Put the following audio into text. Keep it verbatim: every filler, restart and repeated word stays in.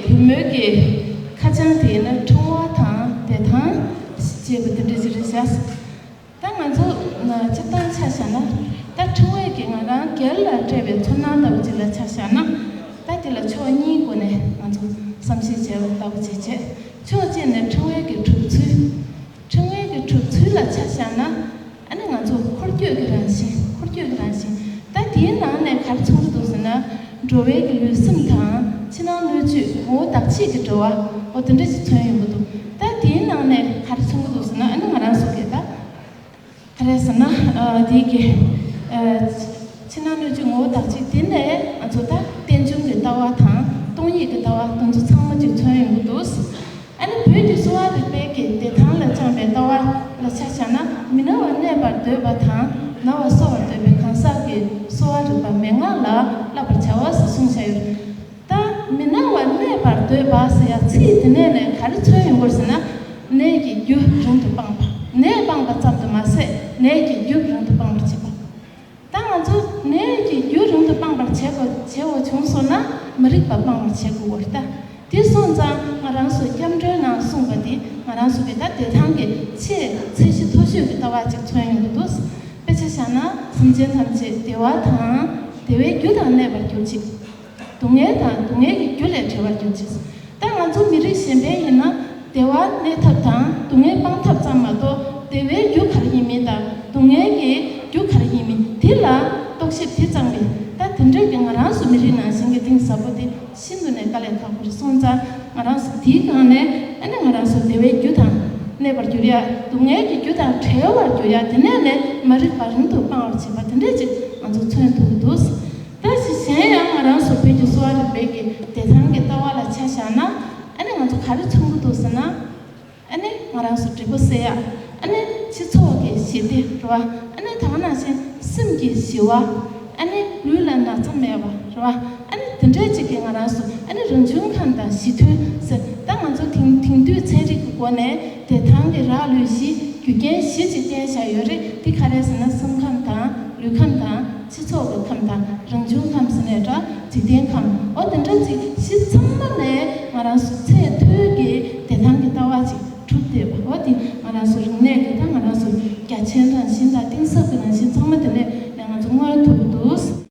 གུས་མོས་ཀྱི་ཁ་བྱང་དེ་ཡིན་ན་ཕྲེང་བ་དང་བདེ་ཐང་ཅེས་པ་དེ་འདྲ་ཞིག་རེད་བཞག་ད་ང་ཚོ་སྤྱིར་བཏང་ཆ་བཞག་ན། ད་ཕྲེང་བས་ཀྱི་ང་རང་སྒེར་ལ་སྤྲད་པའི་ཚོར་སྣང་ལྟ་བུ་ཅིག་ལ་ཆ་བཞག་ན། ད་དེ་ལ་ཕྱོགས་གཉིས་སྒོ་ནས་ང་ཚོ་བསམ་ཤེས་བྱས་པ་ལྟ་བུ་བྱས་བྱས། ཕྱོགས་གཅིག་ནས་ཕྲེང་བས་ཀྱི་གྲུབ་ཚུལ། ཕྲེང་བའི་གི་གྲུབ་ཚུལ་ལ་ཆ་བཞག་ན། ཨ་ནི་ང་ཚོ་འཁོར་སྐྱོད་ཀྱི་རང་བཞིན། འཁོར་སྐྱོད་ཀྱི་རང་བཞིན། ད་དེའི་ནང་ནས་ག་རེ་མཚོན་གྱི་འདུག་ཟེར་ན། འགྲོ་བའི་གི་ལུས་སེམས་དང་ཕྱི་ནང་སྣོད་བཅུད་ངོ་བོ་དག་ཕྱེད་ཀྱི་འབྲེལ་བ། འོ་དེ་འདྲ་ཞིག་མཚོན་ཡོང་གི་འདུག་ད་དེའི་ནང་ནས་ག་རེ་མཚོན་གྱི་འདུག་ཟེར་ན། ཨ་ནི་ང་རང་ཚོ་གི་ད་ག་རེ་ཟེར་ན། ཨ་དེའི་གི་ཨ་ཕྱི་ནང་སྣོད་བཅུད་ངོ་བོ་དག་ཕྱེད་དེ་ནས་ང་ཚོ་ད་རྟེན་འབྱུང་གི་ལྟ་བ་དང་སྟོང་ཉིད་ཀྱི་ལྟ་བ་དེ་ཚོ་ཚང་མ་ཅིག་མཚོན་ཡོང་གི་འདུག་ཨ་ནི་བོད་ཀྱི་གསོ་བ་རིག་པའི་གི་བདེ་ཐང་ལ་བཅངས་པའི་ལྟ་བ་ལ་ཆ་བཞག་ན། མི་ན་བར་གནས་པར་འདོད་པ་དང་ན་བར་གསོ་བར་འདོད་པའི་གང་ཟག་གི་གསོ་བ་རིག་པ་མན་ངག་ལ་བསླབ་པར་བྱའོ་ཞེས་གསུངས་བཞག་ཡོད། ད་མི་ན་བར་གནས་པར་འདོད་པ་ཟེར་ཡ་ཚིག་དེ་ནས་ནས་ག་རེ་མཚོན་ཡོང་གི་ཡོད་ཟེར་ན། ནད་ཀྱི་རྒྱུ་རིང་དུ་སྤངས་པ། ནད་སྤངས་པ་ཙམ་དུ་མ་ཟད་ནད་ཀྱི་རྒྱུ་རིང་དུ་སྤང་བར་བྱེད་པ། ད་ང་ཚོ་ནད་ཀྱི་རྒྱུ་རིང་དུ་སྤང་བར་བྱེད་དགོས་བྱེད་དགོས་བྱུང་སོང་ན། མ་རིག་པ་སྤང་བར་བྱེད་དགོས་པ་རེད་ད། དེ་སོང་ཙང་ང་རང་ཚོ་སྐྱབས་འགྲོའི་ནང་གསུངས་པ་དེ་ང་རང་ཚོ་གི་ད་བདེ་ཐང་གི་ཆེས་ཚད་གཞི་མཐོ་ཤོས་ཀྱི་ལྟ་བ་ཅིག་མཚོན་ཡོང་གི་འདུག་དཔེ་ཆ་བཞག་ན། སེམས་ཅན་ཐམས་ཅད་བདེ་བ་དང་བདེ་བའི་རྒྱུ་དང་གནས་པར་གྱུར་ཅིག་སྡུག་བསྔལ་དང་སྡུག་བསྔལ་གྱི་རྒྱུ་ལས་བྲལ་བར་གྱུར་ཅིག་ད་ང་ཚོ་མི་རིགས་གཞན་པའི་ཡིན་ན། བདེ་བ་གནས་ཐབས་དང་སྡུག་བསྔལ་སྤང་ཐབས་ཙམ་མ་གཏོགས། བདེ་བའི་རྒྱུ་ག་རེ་ཡིན་མིན་དང་སྡུག་བསྔལ་གྱི་རྒྱུ་ག་རེ་ཡིན་མིན་དེ་ལ་རྟོག་ཞིབ་དེ་ཙམ་གྱིས། ད་དེ་འདྲ་གི་ང་རང་ཚོ་མི་རིགས་ནང་བཞིན་གྱི་གཏིང་ཟབ་པོ་དེ་ཤིན་ཏུ་ནས་དཀའ་ལས་ཁག་པོ་རེད། སོང་ཙང་ང་རང་ཚོ་དེའི་སྒང་ནས་ཨ་ནི་ང་རང་ཚོ་བདེ་བའི་རྒྱུ་དང་གནས་པར་གྱུར་ཡ། སྡུག་བསྔལ་གྱི་རྒྱུ་དང་བྲལ་བར་གྱུར་ཡ། དེ་ནས་ནས་མ་རིག་པ་རིང་དུ་སྤང་བར་བྱེད་པ་དེ་འདྲ་ཅིག་ང་ཚོ་མཚོན་ཐུབ་ཀྱི་འདུག་ད་གཞན་ཡང་ང་རང་ཚོ་བོད་ཀྱི་གསོ་བ་རིག་པའི་གི་བདེ་ཐང་གི་ལྟ་བ་ལ་ཆ་བཞག་ན། ཨ་ནི་ང་ཚོ་ག་རེ་མཚོན་གྱི་འདུག་ཟེར་ན། ཨ་ནི་ང་རང་ཚོ་འབྲས་བུ་སེལ་ཡ། ཨ་ནི་སྤྱི་ཚོགས་ཀྱི་ཞི་བདེ་རེད་བ། ཨ་ནི་ད་ག་ནང་བཞིན་སེམས་ཀྱི་ཞི་བ། ཨ་ནི་ལུས་ལ་ན་ཚ་མེད་པ་རེད་བ། ཨ་ནི་དེ་འདྲའི་ཅིག་གི་ང་རང་ཚོ་ཨ་ནི་རང་བྱུང་ཁམས་དང་ཞི་མཐུན་ཟེར། ད་ང་ཚོ་དེང་དེང་དུས་ཚན་རིག་གི་སྒོ་ནས་བདེ་ཐང་གི་རགས་ལུས་བཞི་རྒྱུ་རྐྱེན་བཞི་ཅིག་བསྟན་བཞག་ཡོད་རེད། དེ་ག་རེ་ཟེར་ན། སེམས་ཁམས་དང་ལུས་ཁམས་དང་། སྤྱི་ཚོགས་ཀྱི་ཁམས་དང་། རང་བྱུང་ཁམས་ཟེར་ནའི་འདྲ། འཇིག་རྟེན་ཁམས། འོ་དེ་འདྲ་ཅིག་བཞི་ཚང་མ་ནས་ང་རང་ཚོ་ཚད་